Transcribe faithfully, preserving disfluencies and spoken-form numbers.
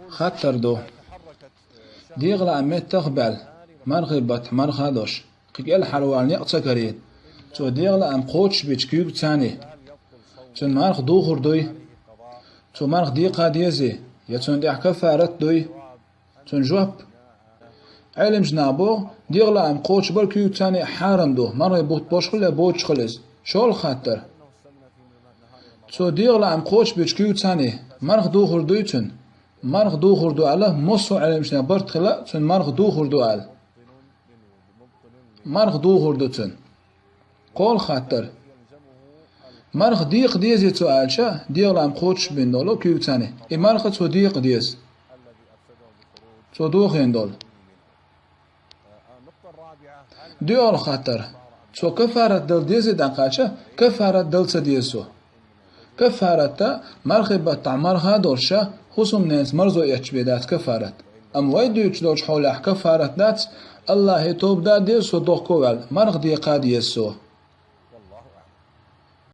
Хаттар ду. ДегӀа лаам меттах баьлла, мархий баттахь марха долуш, кхин кӀелхьарвала некъ ца карийна, цо дегӀа лаам кхочушбечу куьйгаца, цуьнан марха духур дуй? Цо марха декха дезий, я цунна тӀехь каффарат дуй? Цуьнан жоп. Ӏеламчу наха боху, дегӀа лаам кхочушбар куьйгаца хьарам ду, мархий бутт болуш хила я боцуш хила иза. ШолгӀа хаттар. Цо дегӀа лаам кхочушбечу куьйгаца марха духур дуй цуьнан? Марха духур ду аьлла, массо а Ӏеламчу наха барт хилла, цуьнан марха духур ду аьлла. Марха духур ду цуьнан. КхоалгӀа хаттар. Марха декха дезий цо аьлча, дегӀа лаам кхочушбина долу куьйгаца, и марха цо декха деза, цо дохийна долу. ДоьалгӀа хаттар. Цо каффарат дала дезий дӀакхаьчча, каффарат дала ца деза цо? Каффаратта мархий баттахь марха а долуш, хӀусамненца марзо эцча бен дац каффарат. Амма вай дуьйцуш долчу хьолехь каффарат дац, Аллахе тоба дан деза цо дохко а ваьлла, марха декха а деза цо.